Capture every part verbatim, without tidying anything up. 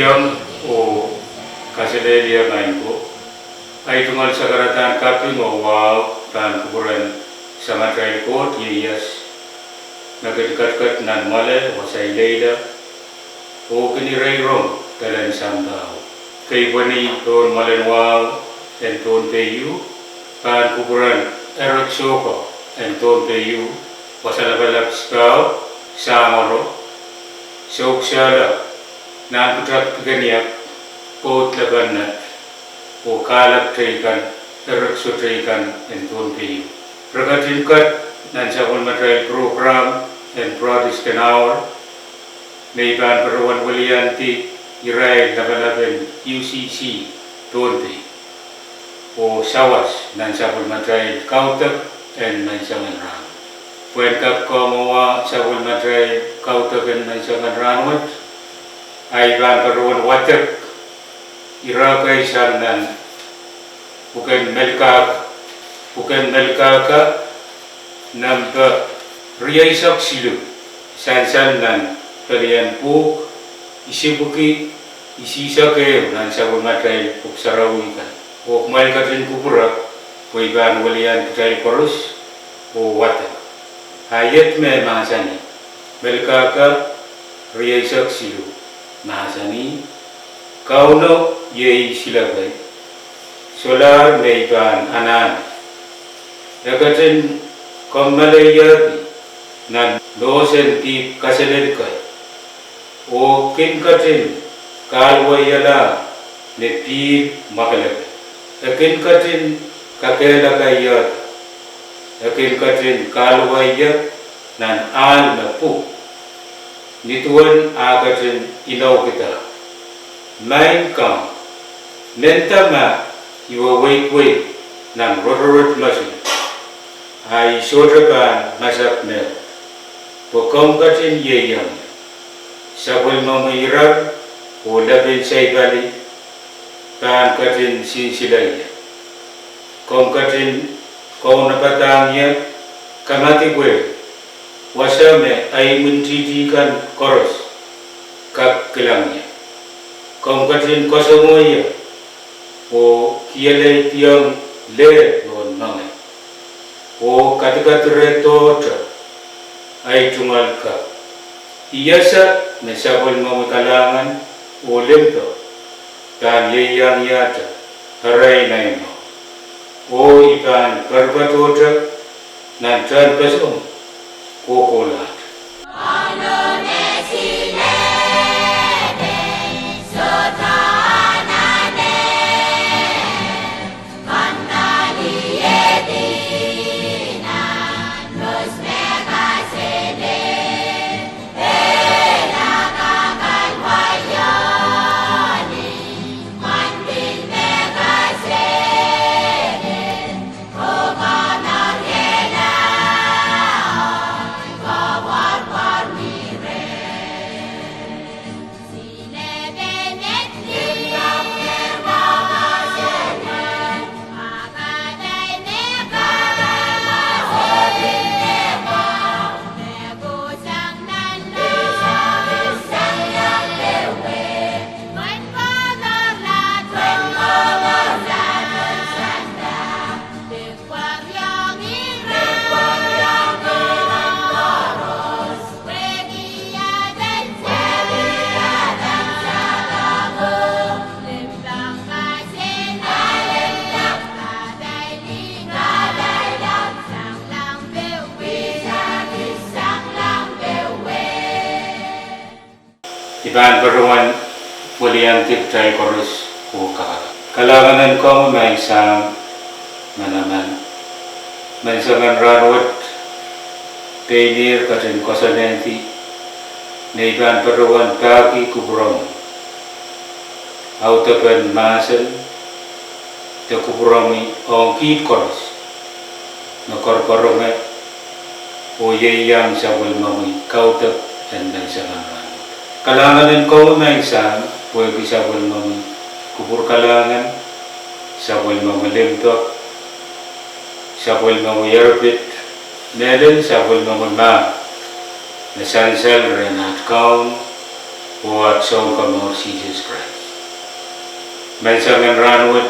Iang oh kaselehlie maing ko, ahi tungoal sakaradahn kaping oh wahu pahn kupwuren Samatail Koht ieias me kin ketiket nan mwoale, wasa ileile, oh kin ire rong pelen sampah. Keipweni pohn mwoalen wahu en Pohnpei u pahn kupwuren Eric Soko en Pohnpei u, wasa lapalap sipahu, Sangoro, souksehla nan pwutak pikeniek, pwoud lapalap, oh kahlap teikan, Eric Soko teikan en Pohnpei u. Re ketin kat nan sapwellimatail program en Protestant Hour, me I pahn patohwan weliandi irail lapalapen U C C Pohnpei oh sawas nan sapwellimatail kaudok en menseng en rahnwet. Pwehn kak kamwahuwa sapwellimatail kaudok en menseng en rahnwet, ahi pahn patohwan wadek ira kei sang nan pwuken Melkahka, pwuken Melkahka nempe rieisek siluh, sansal nan pelien pwuhk isipwiki isihsek ehu nan sapwellimatail Pwuhk Sarawi kan. Oh kumwail ketin kupwure pwe I pahn welian kitail koaros oh wadek. A iet me mahsanih, Melkahka rieisek siluh mahsanih, Kauno iei silepe, solahr me I pahn anahne. E ketin kommoalehiedi nan lohs en dihp kaselel kei, oh kin ketin kahluwaiala me pihl mwakelekel. E kin ketin kakehlakaiada. E kin ketin kahluwaia nan ahl me pwuhk, ni duwen ah ketin inoukihda. Maing Kaun, mehnda ma I weweidweid nan rotorot mosul, a I sohte pahn masak mehkot, pwe komw ketin ieiang ie. Sapwellimomwi irar oh lepin saipali pahn ketin sinsile ie. Komw ketin kaunopadahng ie, kamadipw ie, wasa me ahi imwintihti kan koaros kak kilang ie. Komw ketin koasoange ie oh kielehiong leh pohn moangei, oh kadikadirohte ahi tungoal kak. I ese me sapwellimomwi kalahngan oh limpoak pahn ieiang iehte arail nei mwahu, oh I pahn poaropoatohte nan tehnpaso kohkohlahte. I pahn patohwan weliandi kitail koaros oh kapakap. Kalahngan en komwi maing Sahm manaman. Menseng en rahnwet pein ihr ketin koasoanehdi me I pahn patohwan pahki kupwuromwi, audepen mahsen de kupwuromwi ong kiht koaros me koarokoaronge oh ieiang sapwellimomwi kaudok en menseng en rahnwet. Kalahngan en komwi maing Sahm pwehki sapwellimomwi kupwur kalahngan, sapwellimomwi limpoak, sapwellimomwi erpit, mehlel sapwellimomwi mahk me sansal rehn at Kaun oh at Sounkomour Sises Krais. Menseng en rahnwet,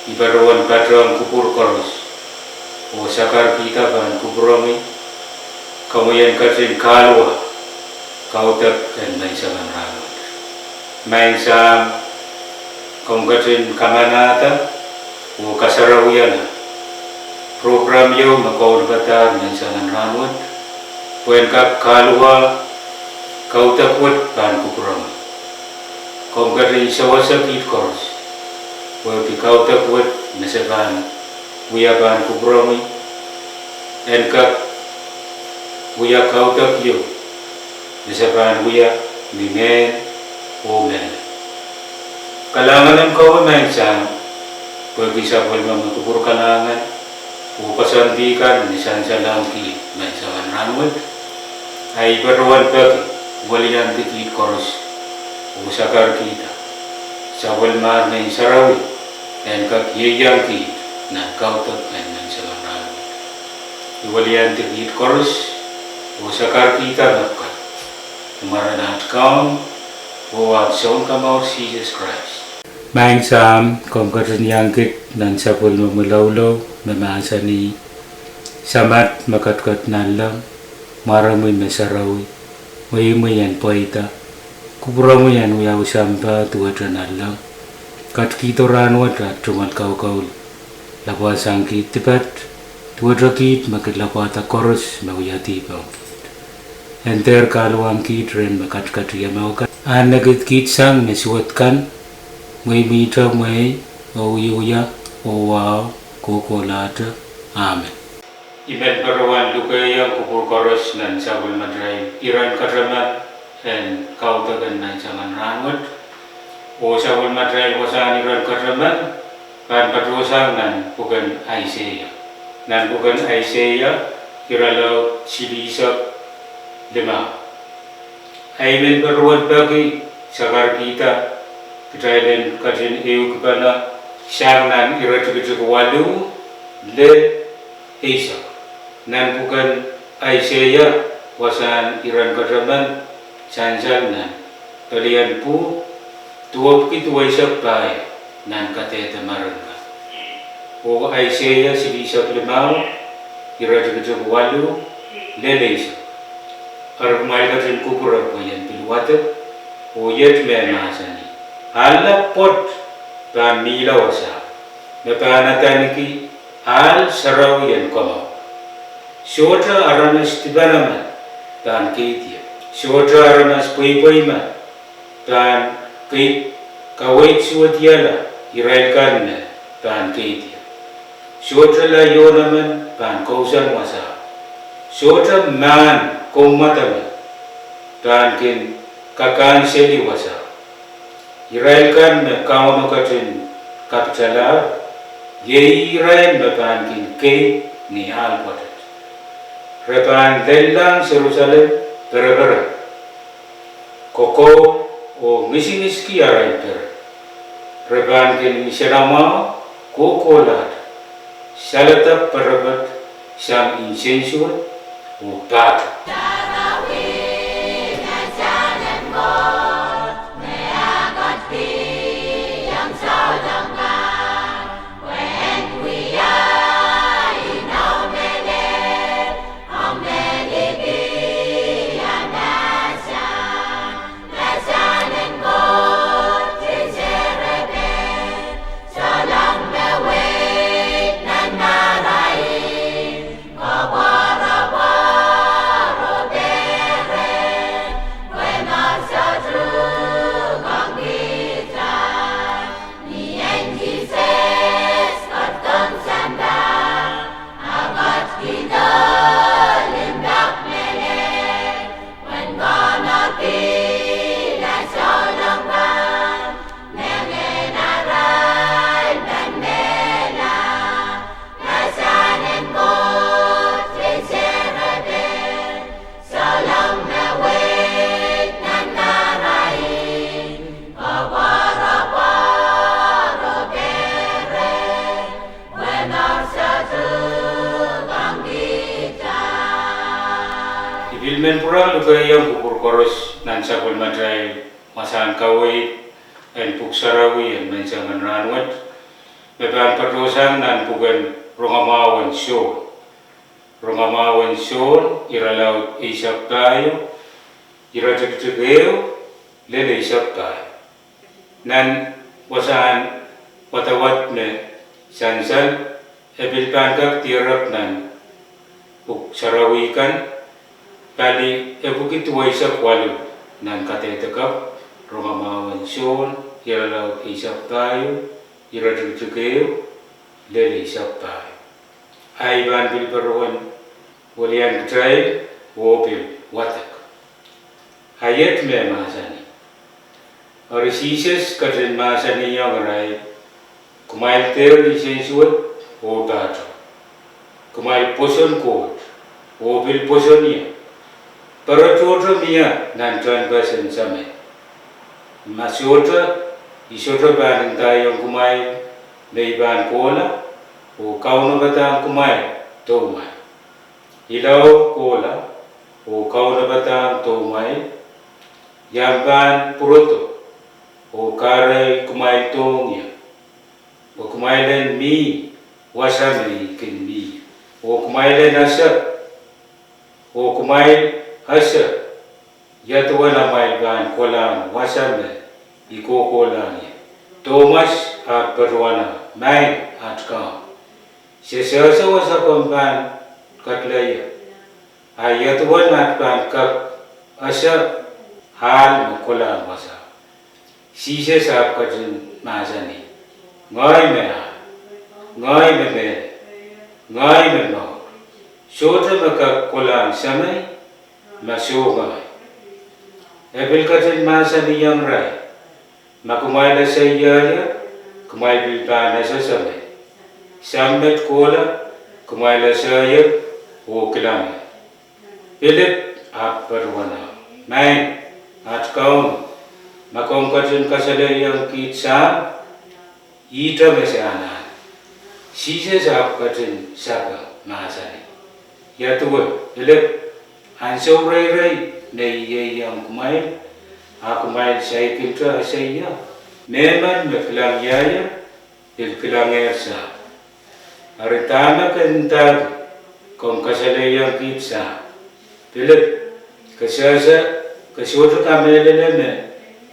I patohwan patehng kupwur koaros oh sakarkihda pahn kupwuromwi, komwi en ketin kahluwa kaudok en menseng en rahnwet. Maing Sahm, komw ketin kamanahda oh kasarawihala program ieu me kaunopadahr menseng en rahnwet, pwehn kak kahluwa kaudok wet pahn kupwuromwi. Komw ketin sewese kiht koaros, pwehki kaudok wet me se pahn wia pahn kupwuromwi, en kak wia kaudok ieu me se pahn wia ni mehn oh mehlel. Kalahngan en komwi Maing Sahm, pwehki sapwellimomwi kupwur kalahngan oh koasoandi kan me sansalehng kiht menseng en rahnwet, ahi patohwan peki weliandi kiht koaros oh sakarkihda sapwellimahr Ngehn Sarawi en kak ieiang kiht nan kaudok en menseng en rahnwet. I weliandi kiht koaros oh sakarkihda mepwukat. Ni mwaren at Kaun oh at Sounkomour Sises Krais. Maing Sahm, komw ketin iang kiht nan sapwellimomwi loulou me mahsanih: Samat me ketiket nanleng, mwaromwi me sarawi, mweimwi en pweida, kupwuromwi en wiawi sampah duwehte nanleng. Ketikihdo rahnwet at tungoal kaukaul, lapwasang kiht dipat, duwehte kiht me kin lapwada koaros me wia dihp ong kiht. En dehr kahluwang kiht rehn me ketiket ie mwahu kan, ahneki kiht sang me suwed kan, mweimwihte mwehi oh wiewia oh wahu kohkohlahte. Amen. I men patohwan lukehiong kupwur koaros nan sapwellimatail iren kataman en kaudok en menseng en rahnwet, oh sapwellimatail wasahn iren kataman pahn patohsang nan pwuken Aiseia. Nan pwuken Aiseia, irelaud silihsek limau. I men patohwan peki sakarkihda kitail en ketin ehukipene sang nan iretikitik waluh lel eisek. Nan pwuken Aiseia, wasahn iren kataman sansal nan pelien pwuhk, duwepwiki duweisek pahieu nan kadehde marain kan. Oh Aiseia silihsek limau, iretikitik waluh lel eisek. Eri kumwail ketin kupwure pwe I en pil wadek, oh iet me mahsanih: Ahl lap pwoat pahn mihla wasa, me pahn adaneki ahl sarawi en komour. Sohte aramas dipan emen pahn keid ie. Sohte aramas pweipwei men pahn keid, kaweid suwediala irail kan me pahn keid ie. Sohte laiohn emen pahn kousoan wasao. Sohte mahn koumwad emen pahn kin kakanseli wasao. Irail kan me Kauno ketin kapitalahr, iei irail me pahn kin keid ni ahl pwoatet. Re pahn lellahng Serusalem pereperen, kokoul, oh ngisingiski arail peren. Re pahn kin nsenamwahu kohkohlahte, saledek perepet sang nsensuwed oh pahtou. Pil men pwurehng lukehiong kupwur koaros nan sapwellimatail wasahn kaweid en Pwuhk Sarawi en menseng en rahnwet, me pahn patohsang nan pwuken Rongamwahu en Sohn. Rongamwahu en Sohn, irelaud eisek pahieu, iretikitik ehu lel eisek pahieu. Nan wasahn wadawad me sansal, e pil pahn kak dierek nan Pwuhk Sarawi kan, pali epwiki duweisek waluh nan Kadehdehkapw, Rongamwahu en Sohn, irelaud eisek pahieu, iretikitik ehu lel eisek pahieu. Ahi pahn pil patohwen welian kitail oh pil wadek. A iet me mahsanih: Eri Sises ketin mahsanihong irail: Kumwail dehr nsensuwed oh pahtou. Kumwail pwoson Koht, oh pil pwoson ie. Pere tohto mie nan tehnpas en Samet. Ma sohte, I sohte pahn ndaiong kumwail me I pahn kohla oh kaunopadahng kumwail doumwail. I lao kohla oh kaunopadahng doumwail, I ahpw pahn pwurodo oh kahrehiong kumwail dohng ie. Pwe kumwail en mih wasa me I kin mih, oh kumwail en ese, oh kumwail ese ia duwen amwail pahn kolahng wasa me I kohkohlahng ie. Tomas ahpw patohwanahng: Maing, at Kaun, se sehse wasa komw pahn ketila ie. A ia duwen at pahn kak ese ahl me kolahng wasa? Sises ahpw ketin mahsanih: Ngehi me ahl, ngehi me mehlel, ngehi me mour. Sohte me kak kolahng Semei, ma soh ngehi. E pil ketin mahsanihong irail: Ma kumwail ese ie, kumwail pil pahn ese Semei. Sahm met kohla, kumwail ese ie oh kilangehr. Pilip ahpw patohwanahng: Maing, at Kaun, ma komw ketin kasalehiong kiht Sahm, ihte me se anahne. Sises ahpw ketin sapeng, mahsanih: Ia duwe, Pilip, ansou reirei me I ieiang kumwail, a kumwail saikinte ese ie? Mehmen me kilang ie, pil kilangehr Sahm. Eri dahme ke ndahki komw kasalehiong kiht Sahm? Pilip, ke sehse, ke sohte kamehlele me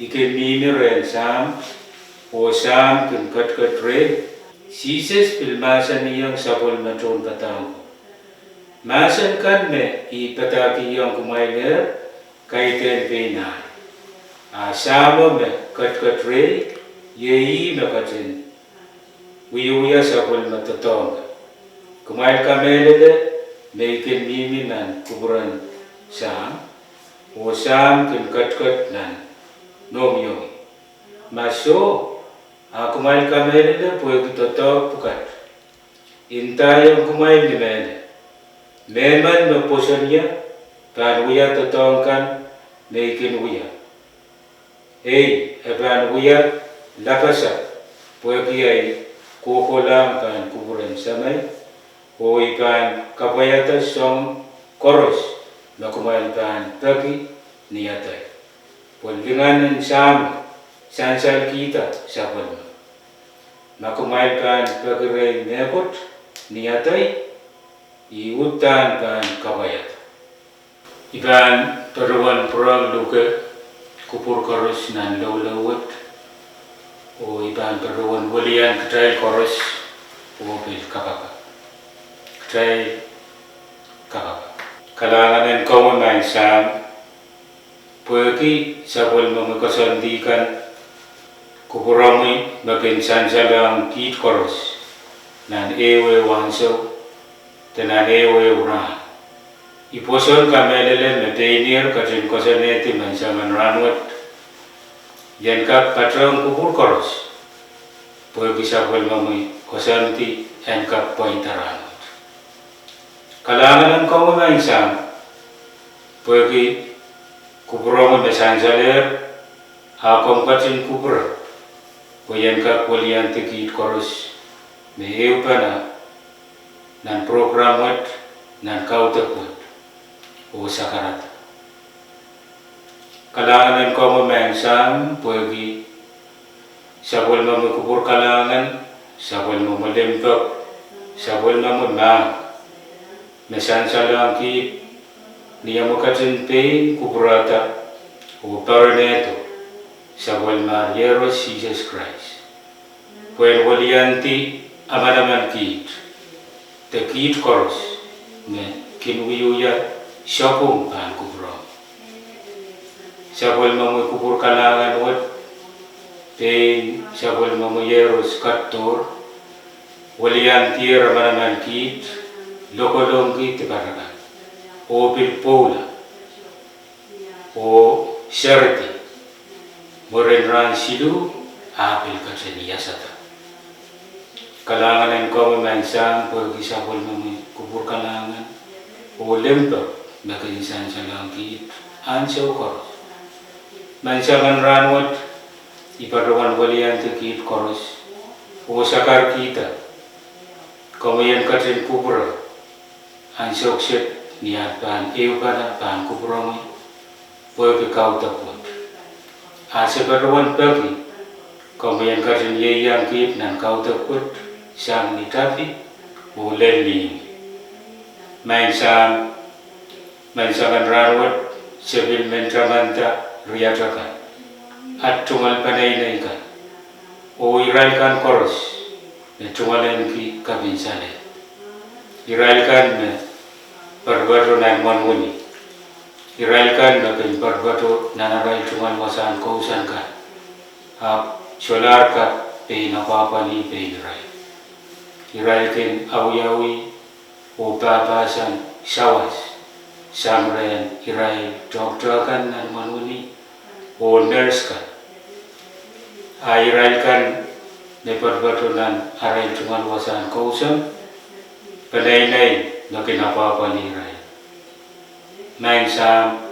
I kin mihmi rehn Sahm, oh Sahm kin ketiket rehi? Sises pil mahsanihong sapwellime tohnpadahk ko: Mahsen kan me I padahkihong kumwail, kaidehn pein ahi. A Sahmo me ketiket rehi, iei ih me ketin wiewia sapwellime doadoahk. Kumwail kamehlele me I kin mihmi nan kupwuren Sahm, oh Sahm kin ketiket nan noumw ieu. Ma soh, a kumwail kamehlele pwehki doadoahk pwukat. I ndaiong kumwail ni mehlel, mehmen me pwoson ie pahn wia doadoahk kan me I kin wia. Ehi, e pahn wia lapasap, pwehki ei kohkohlahng pahn kupwuren Semei, oh I pahn kapwaiada soahng koaros me kumwail pahn peki ni adei. Pwe lingan en Sahmo sansalkihda sapwellime. Ma kumwail pahn peki rehi mehkot ni adei, I uhdahn pahn kapwaiada. I pahn patohwan pwurehng luke kupwur koaros nan loulou wet, oh I pahn patohwan welian kitail koaros oh pil kapakap. Kitail kapakap. Kalahngan en komwi Maing Sahm, pwehki sapwellimomwi koasoandi kan, kupwuromwi me kin sansalehng kiht koaros nan ehu ehu ansou de nan ehu ehu rahn. I pwoson kamehlele me pein ihr ketin koasoanehdi menseng en rahnwet, I en kak patehng kupwur koaros, pwehki sapwellimomwi koasoandi en kak pweida rahnwet. Kalahngan en komwi Maing Sahm, pwehki kupwuromwi me sansalehr, a komw ketin kupwure, pwe I en kak weliandi kiht koaros me ehupene nan prokram wet, nan kaudok wet. oh sakarada. Kalahngan en komwi Maing Sahm pwehki sapwellimomwi kupwur kalahngan, sapwellimomwi limpoak, sapwellimomwi mahk, me sansalohng kiht ni omwi ketin pein kupwurada oh poaronehdo sapwellimahr Iehros Sises Krais, pwehn weliandi amanaman kiht, de kiht koaros me kin wiewia sapwung pahn kupwuromwi. Sapwellimomwi kupwur kalahngan wet, pein sapwellimomwi Iehros ketidohr, weliandier amanaman kiht, lokolongki dipatapan, oh pil pwoula, oh seridi, mwurin rahn siluh, ah pil ketin iasada. Kalahngan en komwi Maing Sahm pwehki sapwellimomwi kupwur kalahngan oh limpoak me kin sansalohng kiht ansou koaros. Menseng en rahn wet, I patohwan weliandi kiht koaros oh sakarkihda komwi en ketin kupwure ansou kiset ni aht pahn ehupene pahn kupwuromwi pwehki kaudok wet. A se patohwan peki komwi en ketin ieiang kiht nan kaudok wet, sang ni tapi oh lel mihmi. Maing Sahm, menseng en rahn wet, se pil men tamanda riatakan, aht tungoal peneinei kan, oh irail kan koaros me tungoalenki kapinsalehd, irail kan me patopato nan imwen wini, irail kan me kin patopato nan arail tungoal wasahn kousoan kan, ahpw solahr kak pein apwahpwalih pein irail. Irail kin awiawi oh pahpahsan sawas, sang rehn irail toahkte kan nan imwen wini, oh nurse kan, a irail kan me patopato nan arail tungoal wasahn kousoan, peneinei me kin apwahpwalih irail. Maing Sahm,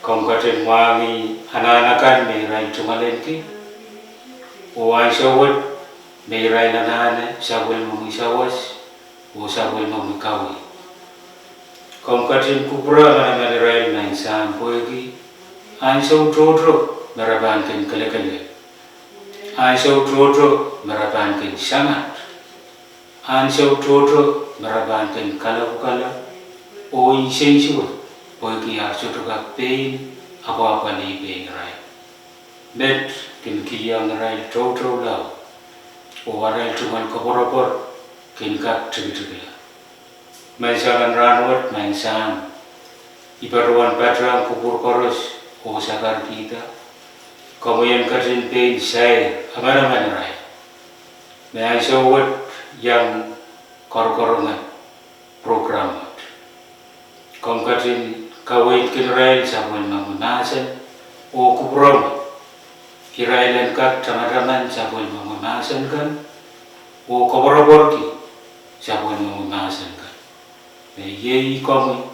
komw ketin mwahngih anahn akan me irail tungoalenki, oh ansou wet me irail anahne sapwellimomwi sawas oh sapwellimomwi kaweid. Komw ketin kupwure amanaman irail Maing Sahm pwehki ansou tohto me re pahn kin kelekelehpw, ansou tohto me re pahn kin sangat, ansou tohto me re pahn kin kalapwukala oh nsensuwed, pwehki ahr sohte kak pein apwahpwalih pein irail. Met kin kihong irail toutou laud, oh arail tungoal koapworopwor kin kak tikitikla. Menseng en rahn wet Maing Sahm, I patohwan patehng kupwur koaros oh sakarkihda komwi en ketin pein sair amanaman irail me ansou wet iang karokaronge program wet. Komw ketin kaweidki irail sapwellimomwi mahsen oh kupwuromwi, irail en kak tamataman sapwellimomwi mahsen kan oh koapworopworki sapwellimomwi mahsen kan, me iei komwi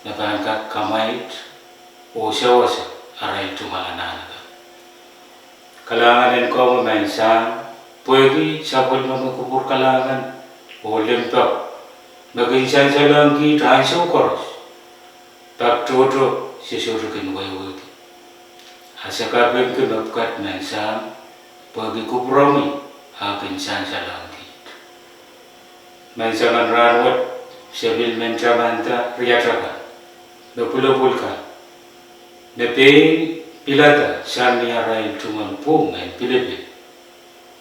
me pahn kak kamwaid oh sewese arail tungoal anahn akan. Kalahngan en komwi Maing Sahm pwehki sapwellimomwi kupwur kalahngan oh limpoak me kin sansalohng kiht ansou koaros, pak tohto se sohte kin wehwehki. A se kapingki mepwukat Maing Sahm pwehki kupwuromwi ah kin sansalohng kiht. Menseng en rahn wet, se pil men tamanda riatakan me pwulopwul kan me pein pilada sang ni arail tungoal pwung en pilipil,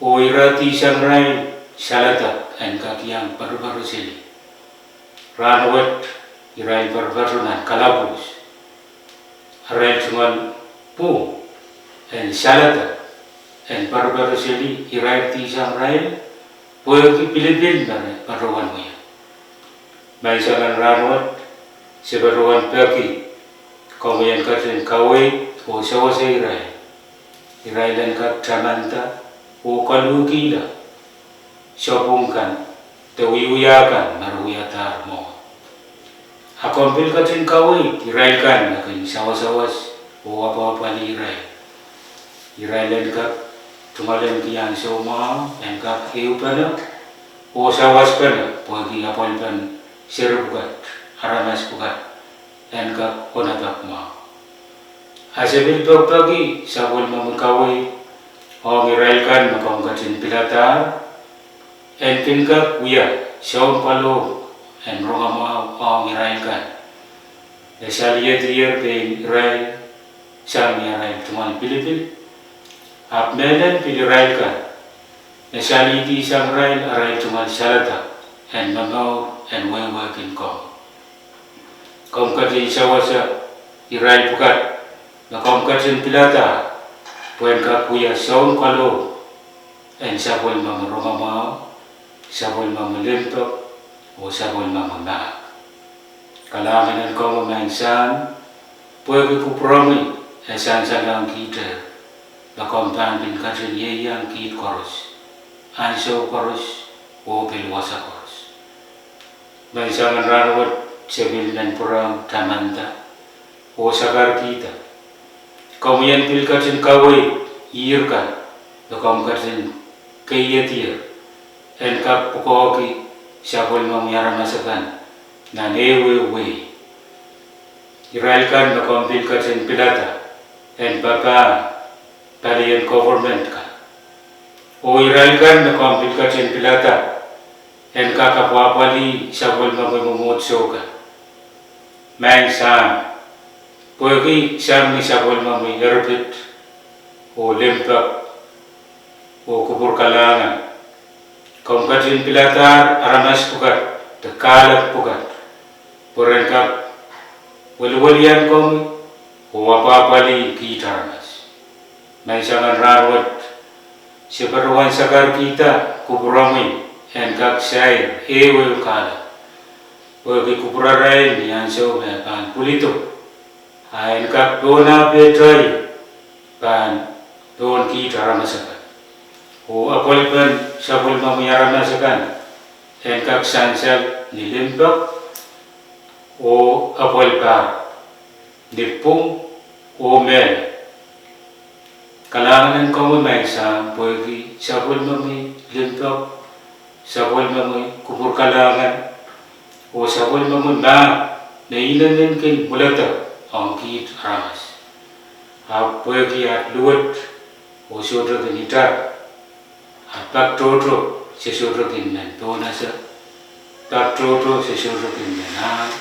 oh ira dihsang irail saledek en kak iang patopato seli. Rahn wet irail patopato nan kalapwuhs, arail tungoal pwung en saledek en patopato seli irail dihsang irail pwehki pilipil me re patohwan wia. Menseng en rahn wet, se patohwan peki komwi en ketin kaweid oh sewese irail, irail en kak tamanda oh koluhkihla sapwung kan de wiewia kan me re wiadahr mwowe. A komw pil ketin kaweid irail kan me kin sawasawas oh apwahpwalih irail, irail en kak tungoalenki ansou mwahu en kak ehupene oh sawaspene pwehki apwalipen seri pwukat, aramas pwukat, en kak onopek mwahu. A se pil pekipeki sapwellimomwi kaweid ong irail kan me komw ketin piladahr, en kin kak wia soun kalohk en rongamwahu ong irail kan me saliedier pein irail sang ni arail tungoal pilipil, ahpw mehlel pil irail kan me salihdi sang irail arail tungoal saledek en momour en wehwehkin komwi. Komw ketin sewese irail pwukat me komw ketin piladahr pwehn kak wia soun kalohk en sapwellimomwi rongamwahu, sapwellimomwi limpoak, oh sapwellimomwi mahk. Kalahngan en komwi Maing Sahm, pwehki kupwuromwi e sansalohng kihte me komw pahn pil ketin ieiang kiht koaros, ansou koaros, oh pil wasa koaros. Menseng en rahnwet se pil men pwurehng tamanda oh sakarkihda komwi en pil ketin kaweid ihr kan me komw ketin keiehdier en kak pwukoahki sapwellimomwi aramas akan nan ehuehu wehi. Irail kan me komw pil ketin pilada en papah palien government kan, oh irail kan me komw pil ketin pilada en kak apwahpwalih sapwellimomwi mwomwohdiso kan. Maing Sahm, pwehki sang ni sapwellimomwi erpit oh limpoak oh kupwur kalahngan, komw ketin piladahr aramas pwukat de kahlap pwukat pwe ren kak weliwelian komwi oh apwahpwalih kiht aramas. Menseng en rahnwet se patohwan sakarkihda kupwuromwi en kak sair ehuehu kahlap, pwehki kupwurarail ni ansou me pahn pwilido, a en kak pohnpei pahn pohn kiht aramas akan, oh apwalipen sapwellimomwi aramas akan en kak sansal ni limpoak oh apwalipahr ni pwung oh mehla. Kalahngan en komwi Maing Sahm, pwehki sapwellimomwi limpoak, sapwellimomwi kupwur kalahngan, oh sapwellimomwi mahk me inenen kin mwuledek ong kiht aramas. Ahpw pwehki aht luwet oh sohte kin itar, a pak tohto se sohte kin men pohnese, pak tohto se sohte kin men ahng.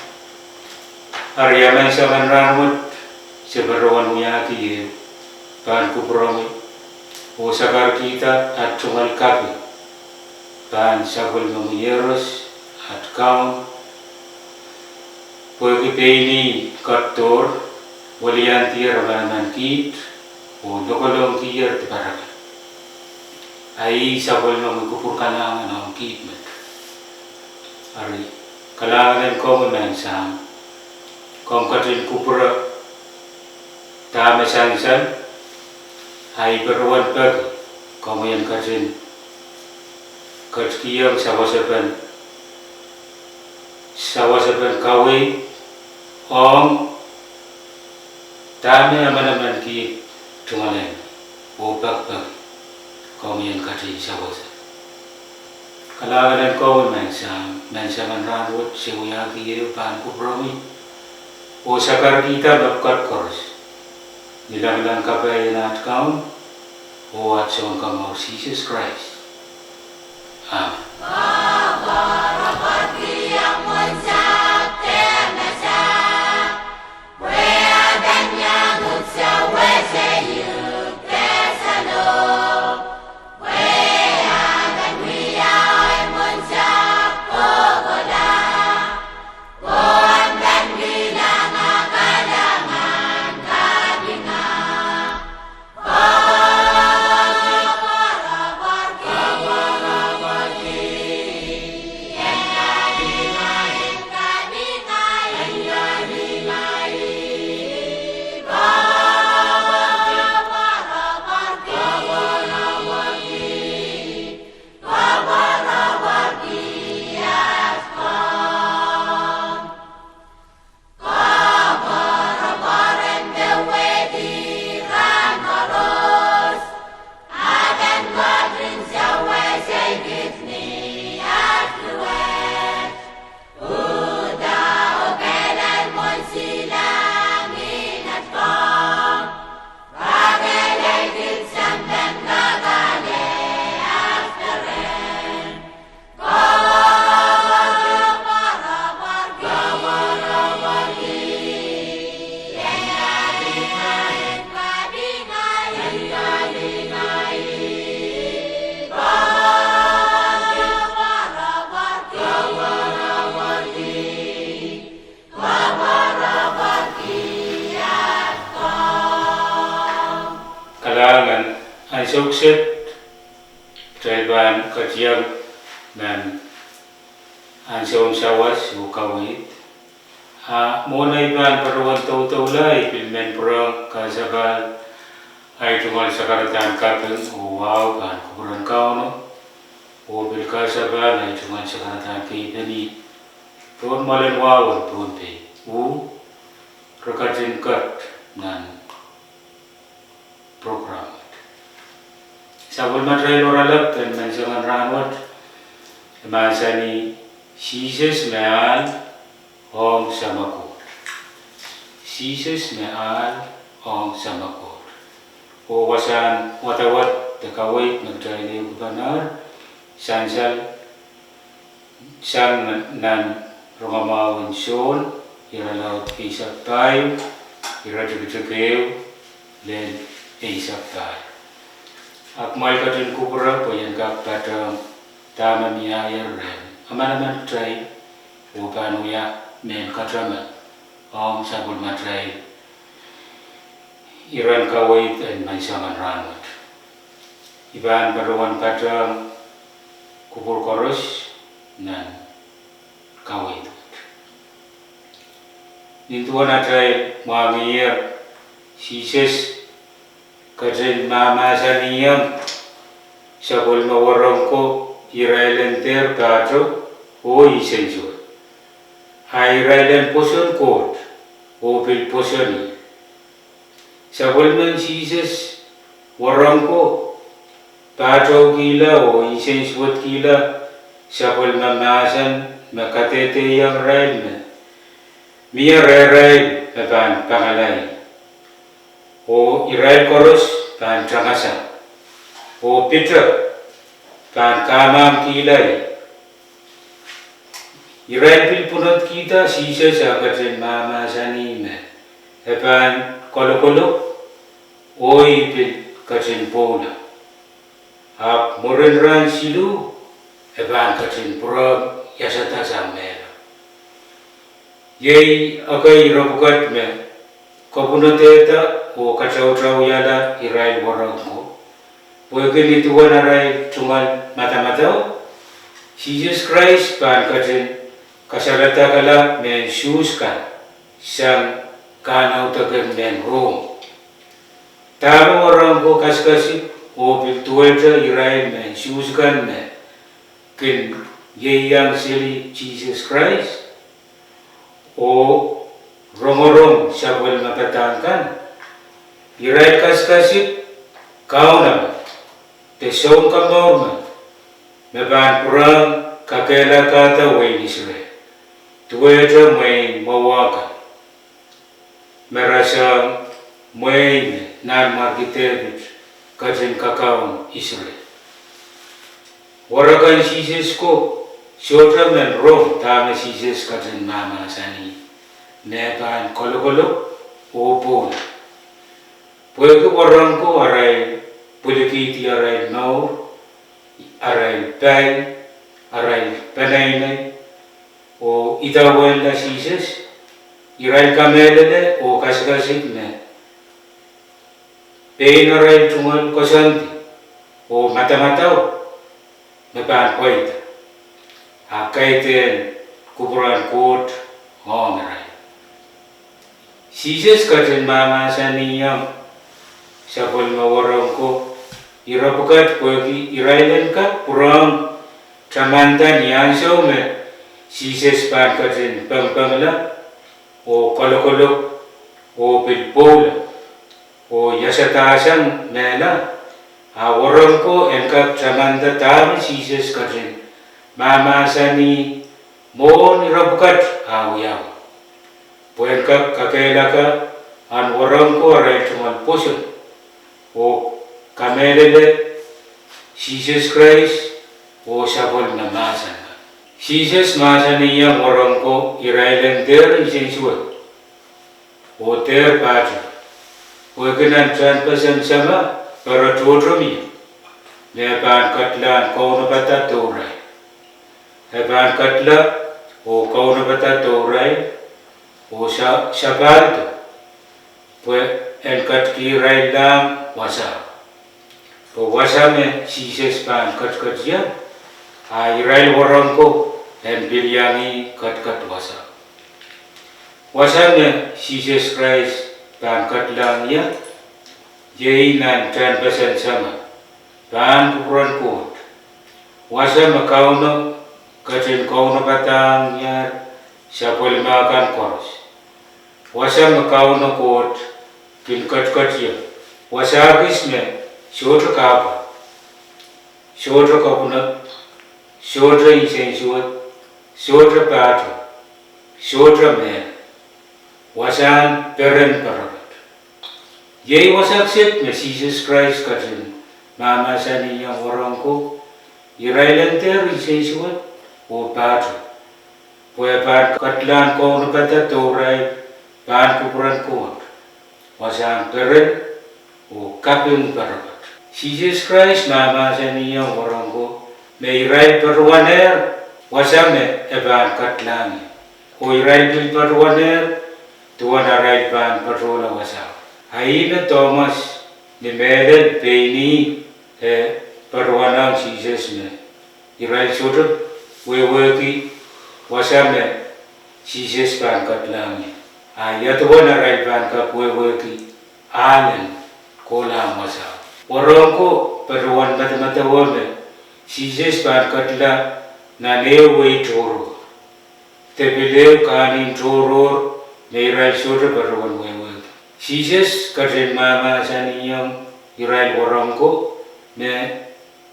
Eri a Menseng en rahnwet se patohwan wiahki ehu pahn kupwuromwi oh sakarkihda aht tungoal kapi pahn sapwellimomwi Iehros, aht Kaun, pwehki pein ih ketidohr weliandier emenemen kiht oh lokolongkier diparada. A ih sapwellimomwi kupwur kalahngan ong kiht met. Eri kalahngan en komwi Maing Sahm, komw ketin kupwure dahme sansal, a I patohwan peki komwi en ketin ketikihong sawasepen, sawasepen kaweid ong dahme emenemen kiht tungoal en oh pekipeki, komwi en ketin sewese. Kalahngan en komwi Maing Sahm, Menseng en rahnwet se wiahki ehu pahn kupwuromwi oh sakarkihda mepwukat koaros ni lamalam kapai en aht Kaun oh aht Sounkomour Sises Krais. Amen. Ansoun kiset, kitail pahn ketieng nan ansoun sawas oh kaweid. A mwohn ei pahn patohwan doudoula, I pil men pwurehng kasapahl ei tungoal sakaradahn kaping oh wahu pahn kupwuren Kauno, oh pil kasapahl ei tungoal sakaradahn keipeni pohn mwoalen wahu en Pohnpei, uh, re ketin ket nan program wet. Sapwellimatail oaralap en menseng en rahnwet, e mahsanih: Sises me ahl ong Samat Koht. Sises me ahl ong Samat Koht. Oh wasahn wadawad de kaweid me kitail ehukipene sansal sang nan rongamwahu en Sohn, irelaud eisek pahieu, iretikitik ehu lel eisek pahieu. Ahpw kumwail ketin kupwure pwe I en kak patehng dahme mieier rehn amanaman kitail, oh pahn wia mehn kataman ong sapwellimatail iren kaweid en menseng en rahnwet. I pahn patohwan patehng kupwur koaros nan kaweid wet. Nin duwen atail mwahngihier, Sises ketin mahmahsanihong sapwellime wahnpoaron ko irail en dehr pahtou oh nsensuwed, a irail en pwoson Koht oh pil pwoson ih. Sapwellimen Sises wahnpoaron ko pahtoukihla oh nsensuwedkihla sapwellime mahsen me kadehdehiong irail me mie rehrail me pahn pangala ih, oh irail koaros pahn tangasang, oh piter pahn kahmahmkihla ih. Irail pil pwunodkihda Sises ah ketin mahmahsanih me e pahn kalokolok oh ih pil ketin pwoula, ahpw mwurin rahn siluh e pahn ketin pwurehng iasadasang mehla. Iei ekei ire pwukat me kopwunodehda oh katautauiala irail wahnpoaron ko, pwehki nin duwen arail tungoal madamadau, Sises Krais pahn ketin kasaledekla mehn Suhs kan sang kahnaudekin mehn Rom. Dahme wahnpoaron ko kasikasik oh pil duwehte irail mehn Suhs kan me kin ieiang seli Sises Krais oh rongorong sapwellime padahk kan, irail kasikasik kaunop de sounkomour me pahn pwurehng kakehlakahda wehin Israel, duwehte mwein mwowe kan me rasehng mwein Nanmwarki Depit ketin kakaun Israel. Wahnpoaron Sises ko sohte men rong dahme Sises ketin mahmahsanih me e pahn kalokolok oh pwoula, pwehki wahnpoaron ko arail pwilikihdi arail mour, arail pai, arail peneinei, oh idawehnla Sises. Irail kamehlele oh kasikasik me pein arail tungoal koasoandi oh madamadau me pahn pweida, a kaidehn kupwuren Koht ong irail. Sises ketin mahmahsanihong sapwellime wahnpoaron ko ire pwukat pwehki irail en kak pwurehng tamanda ni ansou me Sises pahn ketin pengpengla oh kalokolok oh pil pwoula oh iasadasang mehla, a wahnpoaron ko en kak tamanda dahme Sises ketin mahmahsanih mwohn ire pwukat ah wiawi, pwe en kak kakehlaka ahn wahnpoaron ko arail tungoal pwoson oh kamehlele Sises Krais oh sapwellime mahsen kan. Sises mahsanihong wahnpoaron ko irail en dehr nsensuwed oh dehr pahtou, pwehki nan tehnpesen Samat me re tohto mie, me e pahn ketlahng kaunopada dourail. E pahn ketla oh kaunopada dourail oh sa- sapahldo, pwe en ketikihiraillahng wasao. Oh wasa me Sises pahn ketiket ie, a irail wahnpoaron ko en pil iang ih ketiket wasa. Wasa me Sises Krais pahn ketilahng ie, iei nan tehnpesen Sahmo, pahn kupwuren Koht. Wasa me Kauno ketin kaunopadahng ie sapwellime kan koaros. Wasa me Kauno Koht kin ketiket ie. Wasa kis me sohte kahpwal, sohte kapwunod, sohte insensuwed, sohte pahtou, sohte mehlel. Wasahn peren poarokot. Iei wasa kiset me Sises Krais ketin mahmahsanihong wahnpoaron ko, irail en dehr insensuwed oh pahtou, pwe pahn ketilahng kaunopada dohrail pahn kupwuren Koht. Wasahn peren oh kaping poarokot. Sises Krais mahmahsanihong wahnpoaron ko me irail patohwanehr wasa me e pahn ketilahng ie, oh irail pil patohwanehr duwen arail pahn patohla wasao. A ih me Tomas ni mehlel pein ih e patohwanehng Sises me irail sohte wehwehki wasa me Sises pahn ketilahng ie, a ia duwen arail pahn kak wehwehki ahl en kohlahng wasao. Wahnpoaron ko patohwan medemedewe me Sises pahn ketila nan ehu wehi tohrohr, de pil ehu kahnihmw tohrohr me irail sohte patohwan wehwehki. Sises ketin mahmahsanihong irail wahnpoaron ko me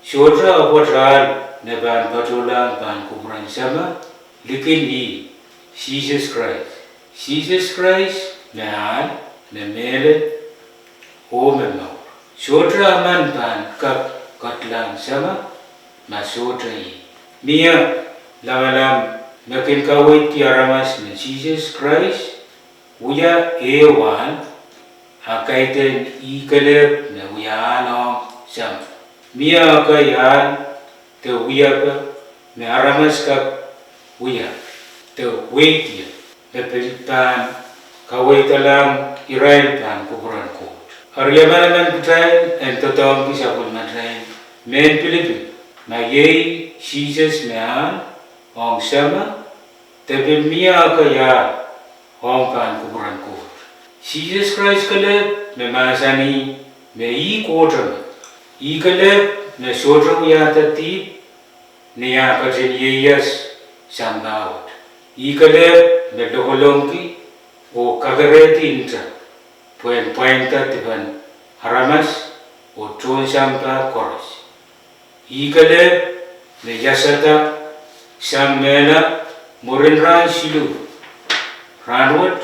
sohte apwal ahl me pahn patohlahng pahn kupwuren Sahmo likin ih, Sises Krais. Sises Krais me ahl, me mehlel, oh me mour. Sohte emen pahn kak ketilahng Sahmo ma sohte ih. Mie lamalam me kin kaweidki aramas me Sises Krais wia ehu ahl, a kaidehn ih kelehpw me wia ahl ong Sahmo. Mie ekei ahl de wiepe me aramas kak wia de weidie me pil pahn kaweidalahng irail pahn kupwuren Koht. Eri emenemen kitail en doadoahngki sapwellimatail mehn pilipil ma iei Sises me ahl ong Sahmo, de pil mie ekei ahl ong pahn kupwuren Koht. Sises Krais kelehpw me mahsanih me ih Koht emen. Ih kelehpw me sohte wiahda dihp ni ah ketin ieias sampah wet. Ih kelehpw me lokolongki oh kakerehdi nta pwehn pwainda dipen aramas oh tohn sampah koaros. Ih kelehpw me iasada sang mehla mwurin rahn siluh. Rahnwet,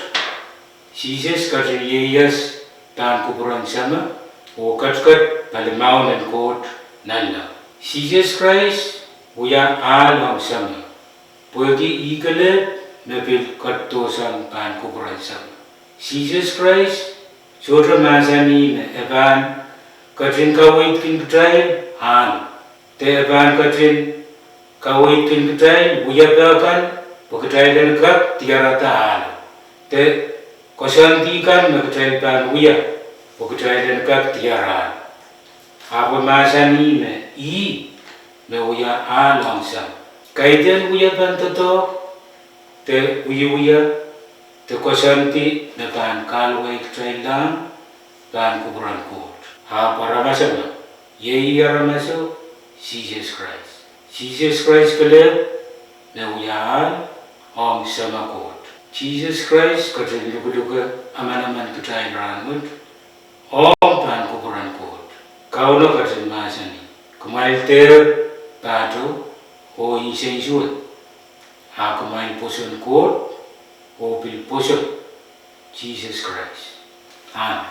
Sises ketin ieias pahn kupwuren Sahmo oh ketiket palimaun en Koht nanleng. Sises Krais wia ahl ong Sahmo, pwehki ih kelehpw me pil ketidohsang pahn kupwuren Sahmo. Sises Krais sohte mahsanih me e pahn ketin kaweidkin kitail ahlo, de e pahn ketin kaweidkin kitail wiepe kan pwe kitail en kak diarada ahlo, de koasoandi kan me kitail pahn wia pwe kitail en kak diar ahlo. Ahpw e mahsanih me ih me wia ahl ong Sahmo. Kaidehn wiepen doadoahk, de wiewia, de koasoandi me pahn kahluweikitaillahng pahn kupwuren Koht. Ahpw aramas emen, iei aramaso Sises Krais. Sises Krais kelehpw me wia ahl ong Sahmo Koht. Sises Krais ketin luhkluhke emenemen kitail rahnwet ong pahn kupwuren Koht. Kauno ketin mahsanih, kumwail dehr pahtou oh insensuwed, a kumwail pwoson Koht oh pil pwoson Sises Krais. Amen.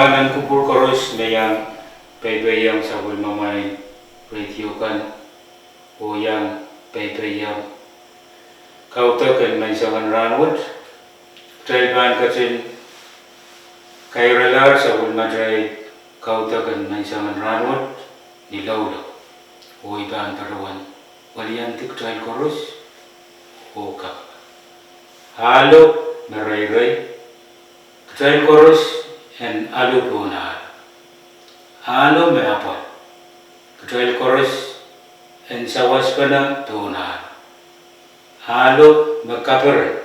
Mehn kupwur koaros me iang peipeiong sapwellimamwail radio kan oh iang peipeiong kaudok en menseng en rahnwet, kitail pahn ketin kairalahr sapwellimatail kaudok en menseng en rahnwet ni loulou, oh I pahn patohwan weliandi kitail koaros oh kapakap. Ahlo me reirei, kitail koaros en alu pohn ahlo. Ahlo me apwal, kitail koaros en sawaspene pohn ahlo. Ahlo me kaperen,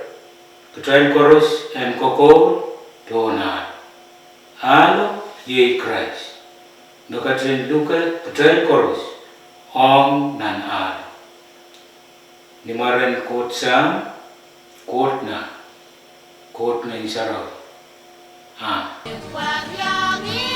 kitail koaros en kokoul pohn ahlo. Ahlo iei Krais, me ketin luke kitail koaros ong nan ahlo. Ni mwaren Koht Sahm, Koht Nah, Koht Ngehn Sarawi. Amen.